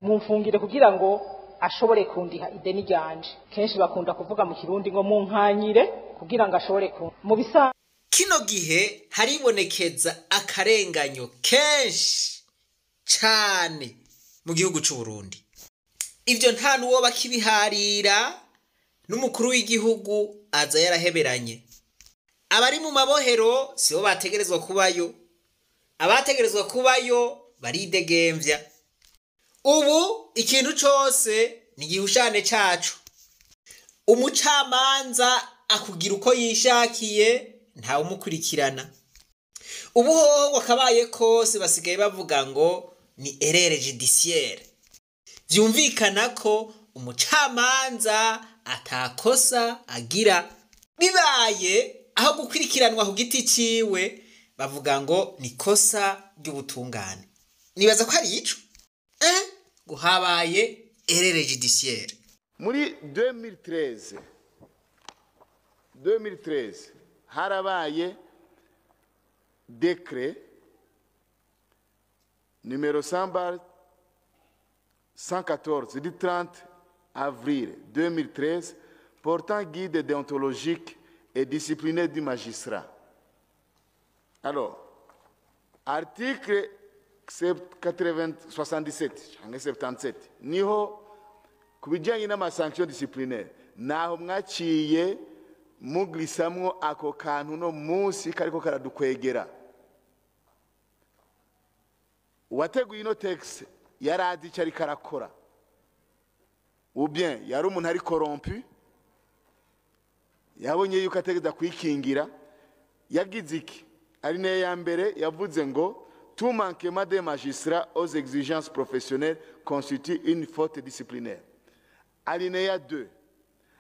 Mumfungire kugira ngo ashobore kundiha ideni ryanje. Kenshi bakunda kuvuga mu Kirundi ngo munkanyire kugira ngo ashobore ku mu bisa. Kino gihe haribonekeza akarenganyo kenshi cane mu gihugu c'u Burundi. Ivyo nta nuwo bakibiharira, n'umukuru w'igihugu aza yaraheberanye. Abari mu mabohero sibo bategerezwa kubayo, abategerezwa kubayo baridegemvya. Ubu ikintu cose ni igihushane cacu. Umucamanza akugira uko yishakiye, ntawe umukurikirana. Ubu hoho wakabaye kose basigaye bavuga ngo ni erreur judiciaire. Vyumvikana ko umucamanza atakosa agira. Bibaye aho gukurikiranwa ku giti ciwe, bavuga ngo ni kosa ry'ubutungane. Nibaza ko ari ico. Ngo habaye erreur judiciaire. Muri 2013 harabaye décret numéro 114 du 30 avril 2013 portant guide déontologique et disciplinaire du magistrat. Alors, article 77 cyangwa 77 niho ku bijyanye n'amasanction disciplinaire, naho mwaciye muglisamwo ako kantu no munsi kariko karadukwegera. Uwateguye ino texte yarazi icyo ariko arakora, ou bien yari umuntu ari corrompu, yabonye yuko ategereza kwikingira. Yagize iki? Ari nayo ya mbere yavuze ngo tout manquement des magistrats aux exigences professionnelles constitue une faute disciplinaire. Alinéa 2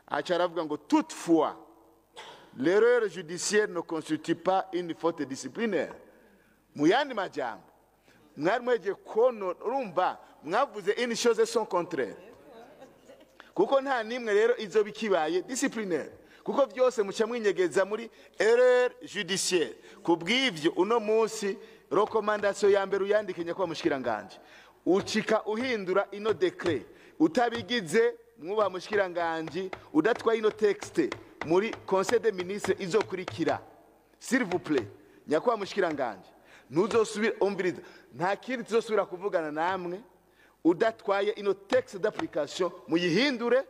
aca aravuga ngo toutefois, l'erreur judiciaire ne constitue pas une faute disciplinaire. Mu yandi majambo, mwari mweje kono urumva mwavuze une chose son contraire, kuko nta nimwe rero izo bikibaye disciplinaire, kuko byose muca mwinyegeza muri erreur judiciaire. Kubw'ivyo uno munsi recommandation ya mbere uyandike nyakwa mushikiranganje, ucika uhindura ino décret. Utabigize, mwubaha mushikiranganje, udatwaye ino texte muri conseil des ministres izokurikira, s'il vous plaît, nyakwa mushikiranganje, ntuzosubira, umviriza, nta kindi tuzosubira kuvugana namwe udatwaye ino texte d'application. Muyihindure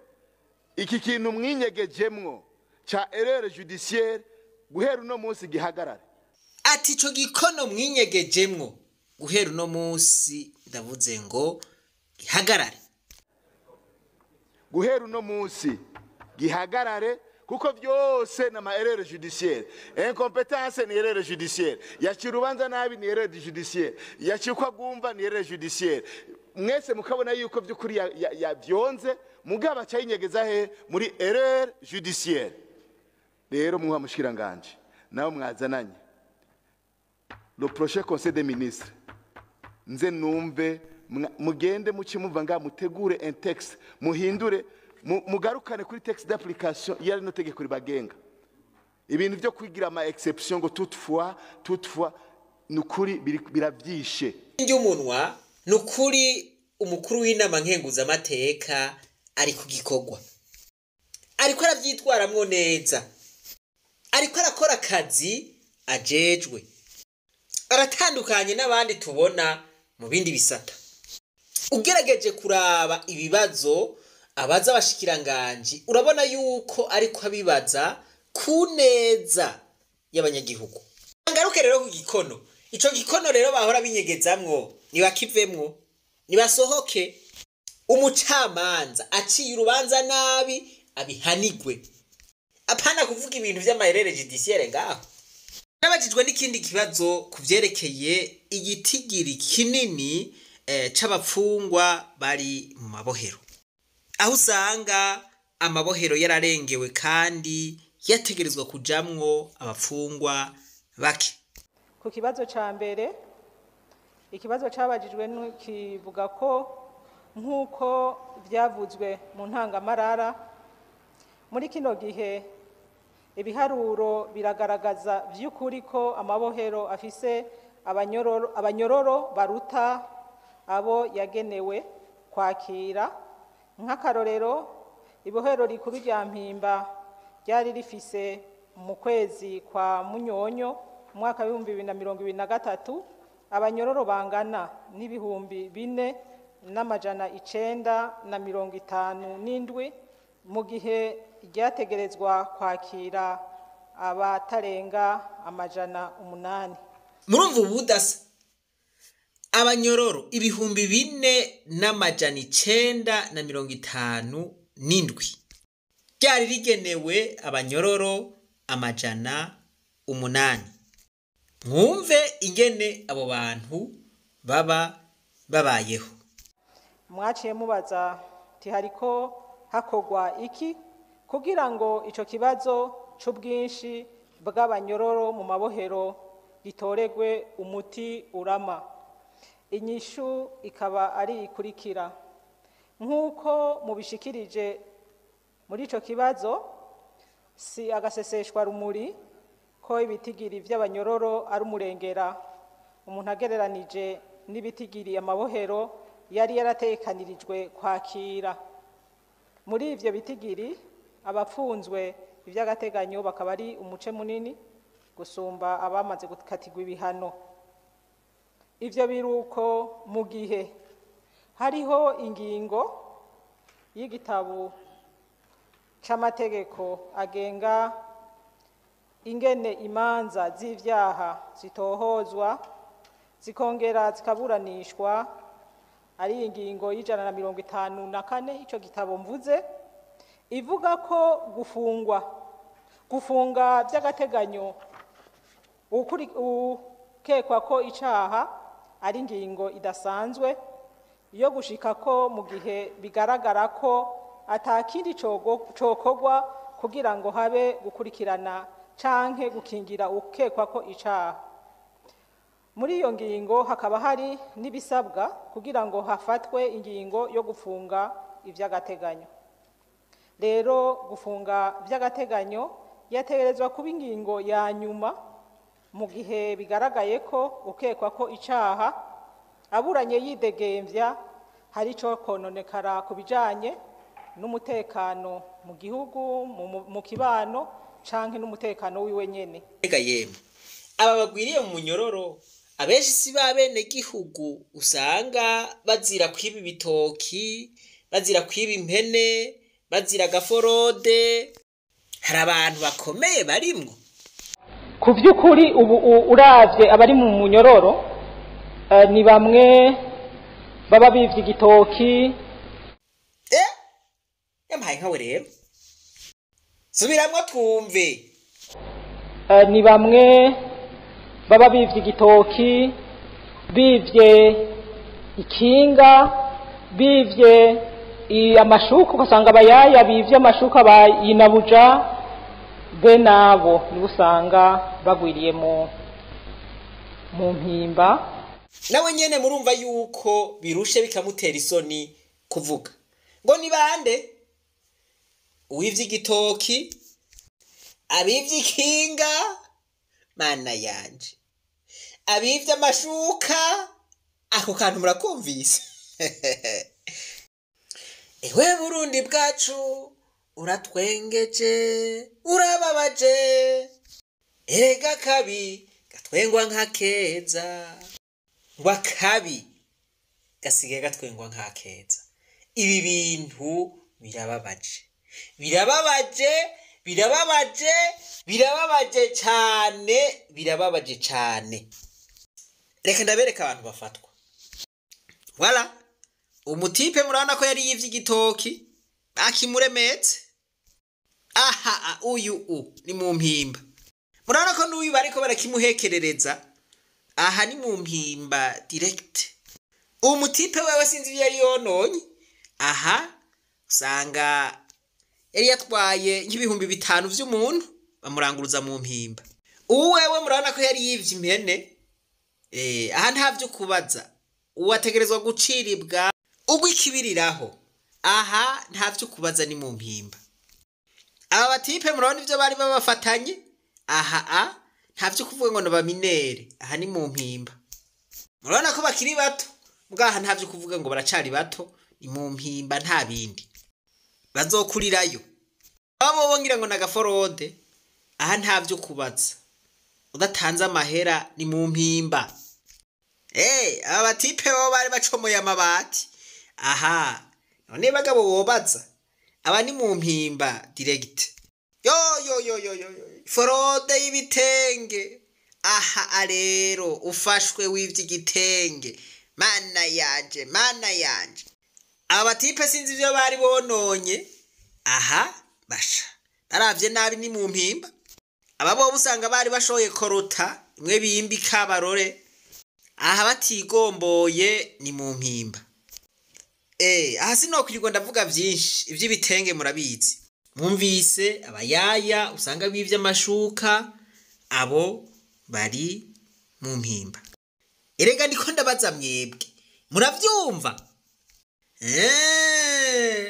iki kintu mwinyegejemwo ca erreur judiciaire, guhera uno munsi gihagarare. Ati ico gikono mwinyegejemwo, guhera uno munsi ndavuze ngo gihagarare. Guhera uno munsi gihagarare, kuko byose na ma erreur judiciaire. Incompétence ni erreur judiciaire, yaciye urubanza nabi ni erreur judiciaire, yaciye uko agumva ni erreur judiciaire. Mwese mukabona yuko by'ukuri yavyonze, mugabo acayinyegeza he? Muri erreur judiciaire. Rero muha mushikiranganje nawe mwazananye, le prochain conseil des ministres nze numve mugende muce muva nga mutegure un texte, muhindure, mugarukane kuri texte d'application yari no tegeko ribagenga. Ibintu byo kwigira ama exception ngo toutefois, toutefois, nukuri biravyishe. Umunwa nukuri. Umukuru w'inama nkenguzamateka ari ku gikorwa, ariko aravyitwaramwo neza, ariko arakora akazi ajejwe, aratandukanye n'abandi tubona mu bindi bisata. Ugerageje kuraba ibibazo abaza abashikiranganji, urabona yuko ariko abibaza ku neza y'abanyagihugu. Ngaruke rero ku gikono. Ico gikono rero bahora binyegezamwo nibakivemwo, nibasohoke. Umucamanza aciye urubanza nabi abihanigwe, apana kuvuga ibintu vy'ama erreur judiciaire ngaho. Nabajijwe n'ikindi kibazo ku vyerekeye igitigiri kinini c'abapfungwa bari mu mabohero, aho usanga amabohero yararengewe kandi yategerezwa kujamwo abapfungwa bake. Ku kibazo ca mbere, ikibazo cabajijwe kivuga ko nk'uko vyavuzwe mu ntangamarara, muri kino gihe ibiharuro biragaragaza vy'ukuri ko amabohero afise abanyororo baruta abo yagenewe. kwakira. Nk'akarorero, ibohero rikuru rya Mpimba ryari rifise mu kwezi kwa Munyonyo mu mwaka w'2023 abanyororo bangana n'4957, mu gihe ryategerezwa kwakira abatarenga 800. Murumva ubudasa, abanyororo 4957, ryari rigenewe abanyororo 800. Mwumve ingene abo bantu baba babayeho. Mwaciye mubaza nti hariko hakorwa iki kugira ngo ico kibazo c'ubwinshi bw'abanyororo mu mabohero gitoregwe umuti urama. Inyishu ikaba ari ikurikira: nk'uko mubishikirije muri ico kibazo, si agaseseshwa rumuri ko ibitigiri vy'abanyororo ari umurengera umuntu agereranije n'ibitigiri amabohero yari yaratekanirijwe kwakira. Muri ivyo bitigiri, abapfunzwe ivy'agateganyo bakaba ari umuce munini gusumba abamaze gukatirwa ibihano. Ivyo biruko mu gihe hariho ingingo y'igitabo c'amategeko agenga ingene imanza z'ivyaha zitohozwa zikongera zikaburanishwa, ari ingingo y'154 ico gitabo mvuze, ivuga ko gufunga vy'agateganyo ukekwa ko icaha ari ingingo idasanzwe yo gushika ko mu gihe bigaragara ko atakindi cokorwa kugira ngo habe gukurikirana canke gukingira ukekwa ko icaha. Muri iyo ngingo hakaba hari n'ibisabwa kugira ngo hafatwe ingingo yo gufunga ivy'agateganyo. Rero gufunga vy'agateganyo yategerezwa kuba ingingo ya nyuma mu gihe bigaragaye ko ukekwa ko icaha aburanye yidegemvya hari ico kononekara ku bijanye n'umutekano mu gihugu, mu kibano canke n'umutekano wiwe nyene. Ega yemwe, aba bagwiriye mu munyororo abenshi si ba bene gihugu, usanga bazira kwiba ibitoki, bazira kwiba impene, bazira agaforode. Hari abantu bakomeye barimwo. Ku vy'ukuri ubu uravye abari mu munyororo ni bamwe baba bivye igitoki. Yampaye nkawe rero, subiramwo twumve. Ni bamwe baba bivye igitoki, bivye ikinga, bivye amashuka, ugasanga abayaya bivye amashuka bayinabuja. Be nabo nibo usanga bagwiriye mu Mpimba. Nawe nyene murumva yuko birushe bikamutera isoni kuvuga ngo ni bande uwivye igitoki, abivye ikinga, mana yanje, abivye amashuka. Ako kantu murakumvise? Ewe Burundi bwacu, uratwengeje, urababaje. Erega kabi gatwengwa nka keza, ngo akabi gasigaye gatwengwa nka keza. Ibi bintu birababaje, birababaje, birababaje, birababaje cane, birababaje cane. Reka ndabereka abantu bafatwa. Voilà, umutipe murabona ko yari yivye igitoki akimuremetse. Aha uyu u ni mu Mpimba. Murabona ko n'uyu bariko barakimuhekerereza. Aha ni mu Mpimba direct. Umutipe wewe sinzi ivyo yari yononye. Aha usanga yari yatwaye nk'5000 vy'umuntu, bamuranguruza mu Mpimba. Ubu wewe murabona ko yari yivye impene. Aha nta vyo kubaza, uwategerezwa guciribwa ugwikibiriraho. Aha nta vyo kubaza, ni mu Mpimba. Aba batipe murabona ivyo bari babafatanye. Aha a nta vyo kuvuga ngo nabaminere. Aha ni mu Mpimba. Murabona ko bakiri bato, mbwaha nta vyo kuvuga ngo baracari bato, Ni mu mpimba, nta bindi bazokurirayo. Abo bongira ngo nagaforode aha, nta vyo kubaza, udatanze amahera ni mu mpimba. Aba batipe bo bari bacomoye amabati aha, none bagabo bobaza, aba ni mu mpimba direct. Yo yo yo yo yo yo, fraude y'ibitenge aha rero, ufashwe wivye igitenge, mana yanje, mana yanje. Aba batipe sinzi ivyo bari bononye aha, basha baravye nabi, ni mu mpimba. Aba bo usanga bari bashoye korota imwe bimbika barore aha, batigomboye ni mu mpimba. Aha sinokwirirwa ndavuga vyinshi, ivy'ibitenge murabizi. Mwumvise abayaya usanga bivye amashuka, abo bari mu mpimba. Erega ndiko ndabaza mwebwe, muravyumva?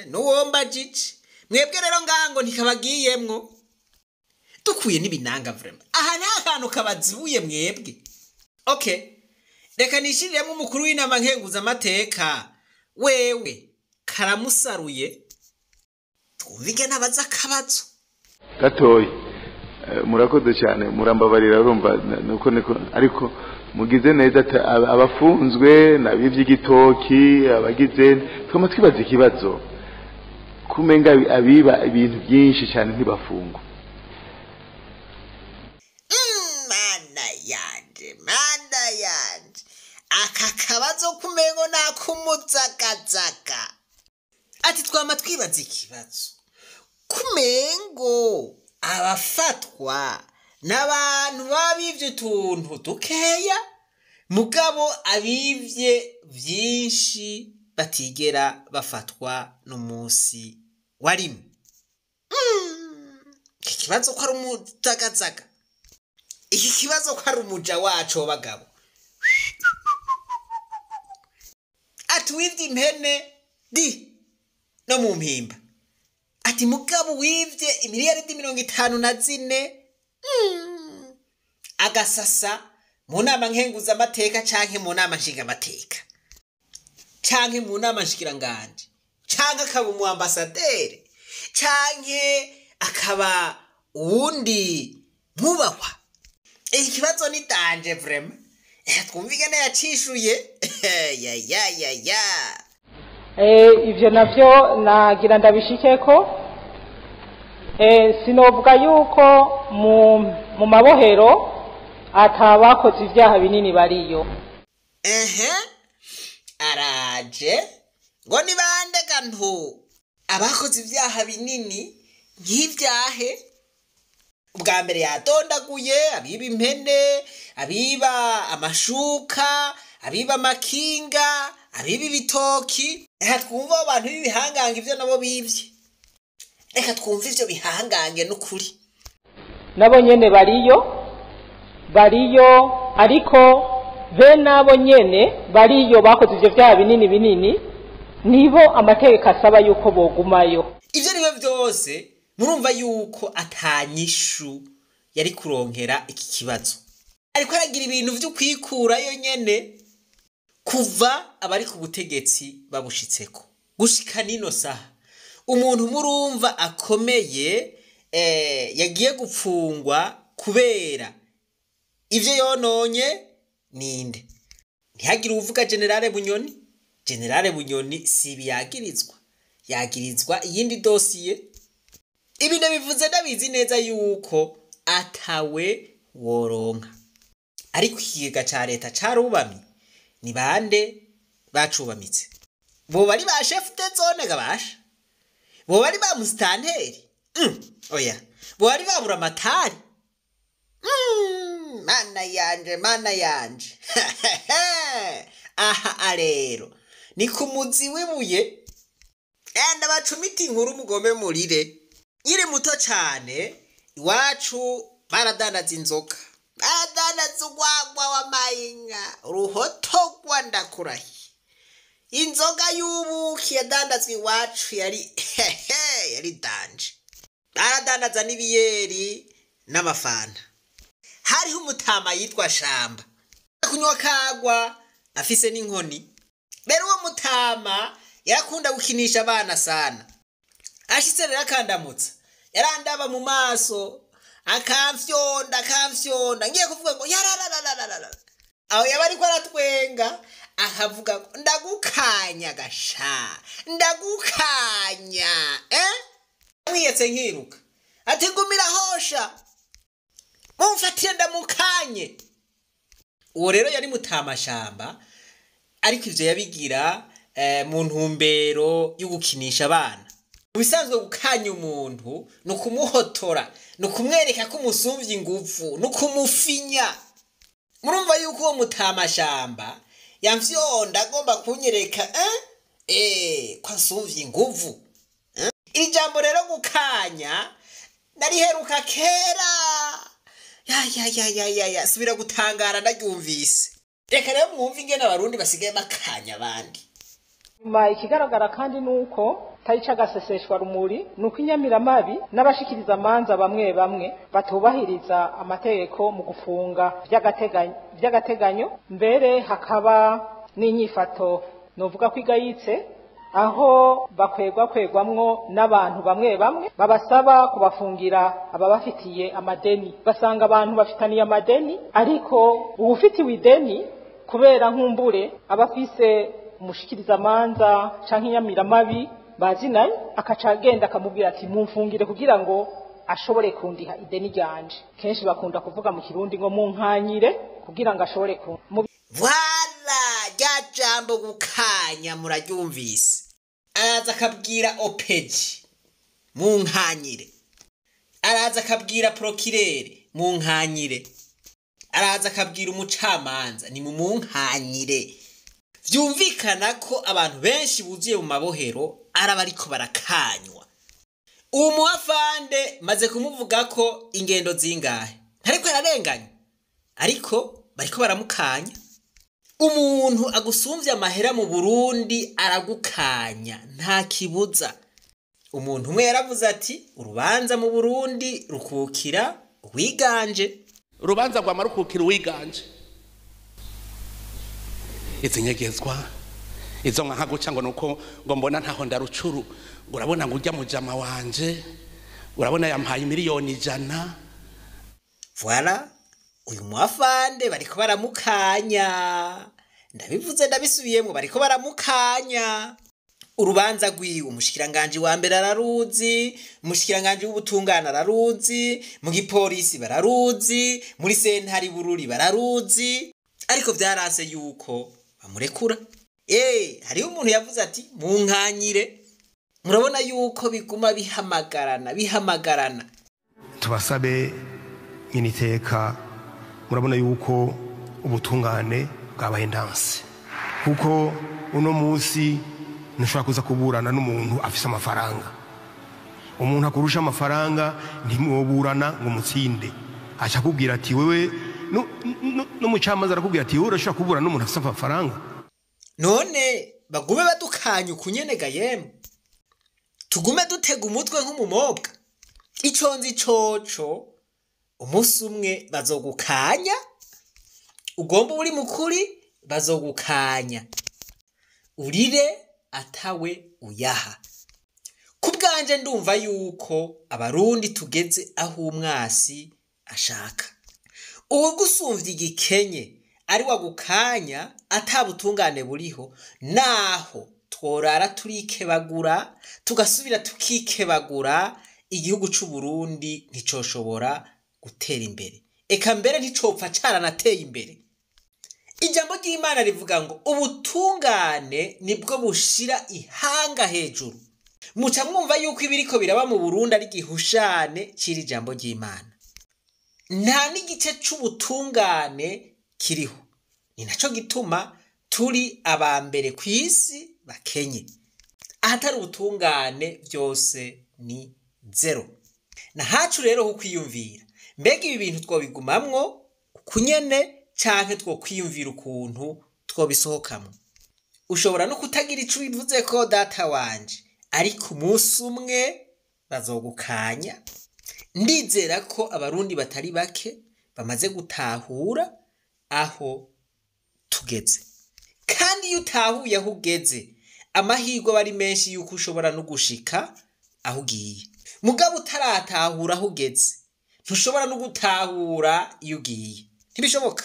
Nuwomba jiji mwebwe rero ngango ntikabagiyemwo, dukuye n'ibinanga vraiment. Aha nta kantu kabazibuye mwebwe. Okay, reka nishiriremo umukuru w'inama nkenguzamateka, wewe karamusaruye, twumvige n'abaza akabazo gatoyi. Murakoze cyane, murambabarira, urumva nuko niko, ariko mugize neza. Abafunzwe nabivye igitoki, abagize, twama twibaza ikibazo kumenga abiba ibintu byinshi cyane ntibafungwa. Mana yanje, mana yanje, aka kabazo kumengo nakumuzagazaga. Ati twama twibaza ikibazo kumengo abafatwa n'abantu babivye utuntu dukeya, mugabo abivye vyinshi batigera bafatwa n'umunsi warimwe. Iki kibazo ko ari umuzagazaga, iki kibazo ko ari umuja wacu w'abagabo. Ati wivye impene di no mu mpimba, ati mugabo wivye imiliyaridi 54 agasasa mu nama nkenguzamateka canke mu nama nshingamateka canke mu nama nshikiranganje canke akaba umu ambasaderi canke akaba uwundi mwubahwa. Iki kibazo ni danger vraiment. Twumvikane yacishuye ya ya ya ya. Ivyo navyo nagira ndabishikeko. Sinovuga yuko mu mabohero atabakoze ivyaha binini bariyo. Araje ngo ni bande gantu abakoze ivyaha binini nk'ivyahe? Ubwa mbere yadondaguye abiba impene, abiba amashuka, abiba amakinga, abiba ibitoki. Reka twumve abo bantu b'ibihangange ivyo nabo bivye. Reka twumve ivyo bihangange n'ukuri. Nabo nyene bariyo, bariyo, ariko be nabo nyene bariyo bakoze ivyo vyaha binini binini, nibo amategeko asaba yuko bogumayo. Ivyo niwe vyose murumva yuko atanyishu yari kuronkera iki kibazo. Ariko aragira ibintu vyo kwikurayo nyene kuva abari ku butegetsi babushitseko gushika nino saha. Umuntu murumva akomeye yagiye gupfungwa kubera ivyo yononye ninde? Ntihagire uvuga Generale Bunyoni. Generale Bunyoni si biyagirizwa, yagirizwa iyindi dosiye. Ibi ndabivuze ndabizi neza yuko atawe woronka, ariko ikigega ca leta carubamye. Ni bande bacubamitse? Bo bari ba chef de zone gabasha, bo bari ba mustanteri, oya, bo bari ba buramatari. Mana yanje, mana yanje. Aha rero ni ku muzi w'ibuye. Enda bacumita inkuru mugome murire. Nkiri muto cane iwacu baradandaza inzoga, baradandaza urwagwa w'amayinga, uruhotogwa ndakurahiye. Inzoga y'ubuki yadandazwa iwacu yari danje. Baradandaza n'ibiyeri n'amafanta. Hariho umutama yitwa Shamba, kunywa kagwa afise n'inkoni. Rero uwo mutama Yarakunda gukinisha abana sana. Ashitse rero akandamutsa, yarandaba mu maso, akamfyonda akamfyonda, ngiye kuvuga ngo yarararararara, aho yaba ariko aratwenga akavuga ngo ndagukanya gasha, ndagukanya. Mwiyetse nkiruka ati ngumira hosha, mumfatire ndamukanye. Uwo rero yari Mutamashamba, ariko ivyo yabigira mu ntumbero yo gukinisha abana. Mu bisanzwe gukanya umuntu ni ukumuhotora, ni ukumwereka ko umusumvye ingufu, ni ukumufinya. Murumva yuko uwo Mutamashamba yamfyonda agomba kunyereka ko ansumvye inguvu. Iri jambo rero gukanya nariheruka kera. Ya ya ya ya ya ya, subira gutangara ndaryumvise. Reka rero mwumve ingene abarundi basigaye bakanya abandi. Nyuma ikigaragara kandi nuko tari cagaseseshwa rumuri, nuko inyamiramabi n'abashikiriza amanza bamwe bamwe batubahiriza amategeko mu gufunga vy'agateganyo, mbere hakaba n'inyifato novuga kwigayitse aho bakwegwa kwegwamwo n'abantu bamwe bamwe babasaba kubafungira ababafitiye amadeni. Basanga abantu bafitaniye amadeni, ariko uwufitiwe ideni kubera nkumbure abafise umushikiriza amanza canke inyamiramabi bazinanye, akaca agenda akamubwira ati mumfungire kugira ngo ashobore kundiha ideni ryanje. Kenshi bakunda kuvuga mu Kirundi ngo munkanyire kugira ngo ashobore ku Voilà, rya jambo gukanya muraryumvise. Araza akabwira opeji munkanyire, araza akabwira prokirere munkanyire, araza akabwira umucamanza ni mumunkanyire. Vyumvikana ko abantu benshi buzuye mu mabohero araba ariko barakanywa. Uwo muafande maze kumuvuga ko ingendo zingahe, ntariko ararenganya, ariko bariko baramukanya. Umuntu agusumvye amahera mu Burundi aragukanya nta kibuza. Umuntu umwe yaravuze ati urubanza mu Burundi rukukira uwiganje. Urubanza rwama rukukira uwiganje. Izi nyegezwa izo nka guca ngo nuko ngo mbona ntaho ndarucuru, urabona ngo ujya mujama wanje, urabona yampaye 100,000,000. Voilà, uyu muafande bariko baramukanya. Ndabivuze ndabisubiyemwo, bariko baramukanya. Urubanza rwiwe umushikiranganje wa mbere araruzi, umushikiranganje w'ubutungane araruzi, mu gipolisi bararuzi, muri sentare Bururi bararuzi, ariko vyaranse yuko bamurekura. Hariho umuntu yavuze ati munkanyire. Murabona yuko biguma bihamagarana bihamagarana. Tubasabe nyeniteka, murabona yuko ubutungane bwabaye ndanse, kuko uno munsi ntushobora kuza kuburana n'umuntu afise amafaranga. Umuntu akurusha amafaranga ntimwoburana ngo mutsinde, aca akubwira ati wewe n'umucamanza arakubwira ati wowe urashobora kuburana n'umuntu afise amafaranga. None bagume badukanya ukunyenega yemwe, tugume dutega umutwe nk'umumobwa. Ico nzi coco umunsi umwe bazogukanya, ugomba uri mukuri bazogukanya, urire atawe uyaha. Kubwanje ndumva yuko abarundi tugeze aho umwasi ashaka. Uwugusumvye igikenye ari wagukanya atabutungane buriho, naho tworara turikebagura tugasubira tukikebagura, igihugu c'u Burundi nticoshobora gutera imbere, eka mbere nticopfa caranateye imbere. Ijambo ry'Imana rivuga ngo ubutungane nibwo bushira ihanga hejuru. Muca mwumva yuko ibiriko biraba mu Burundi ari gihushane c'iri jambo ry'Imana. Nta n'igice c'ubutungane kiriho. Ni naco gituma turi aba mbere kw'isi bakenye. Ahatari ubutungane vyose ni zero. Na hacu rero ho kwiyumvira, mbega ibi bintu twobigumamwo kunyene canke twokwiyumvira ukuntu twobisohokamwo? Ushobora no kutagira ico ubivuze ko data wanje, ariko umunsi umwe bazogukanya. Ndizera ko abarundi batari bake bamaze gutahura aho tugeze. Kandi iyo utahuye aho ugeze, Amahirwe aba ari menshi yuko ushobora no gushika aho ugiye. Mugabo utaratahura aho ugeze, ntushobora no gutahura iyo ugiye, ntibishoboka.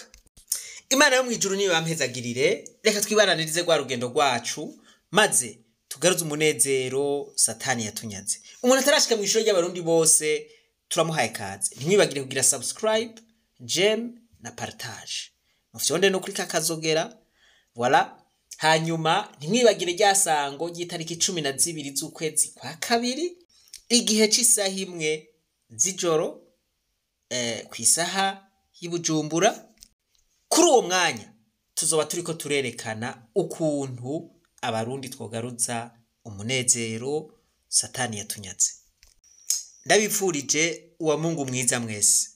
Imana yo mu ijuru niyo yampezagirire. Reka twibananirize rwa rugendo rwacu, maze tugaruze umunezero Satani yatunyaze. Umuntu atarashika mu ishuri ry'Abarundi bose, turamuhaye kaze. Ntimwibagire kugira subscribe, j'aime na partage, mufyonde no kuri kakazogera, voilà. Hanyuma ntimwibagire rya sango ry'itariki 12 z'ukwezi kwa kabiri, igihe c'isaha 1 z'ijoro, ku isaha y'Ibujumbura. Kuri uwo mwanya tuzoba turiko turerekana ukuntu Abarundi twogaruza umunezero Satani yatunyaze. Ndabipfurije uwa Mungu mwiza mwese.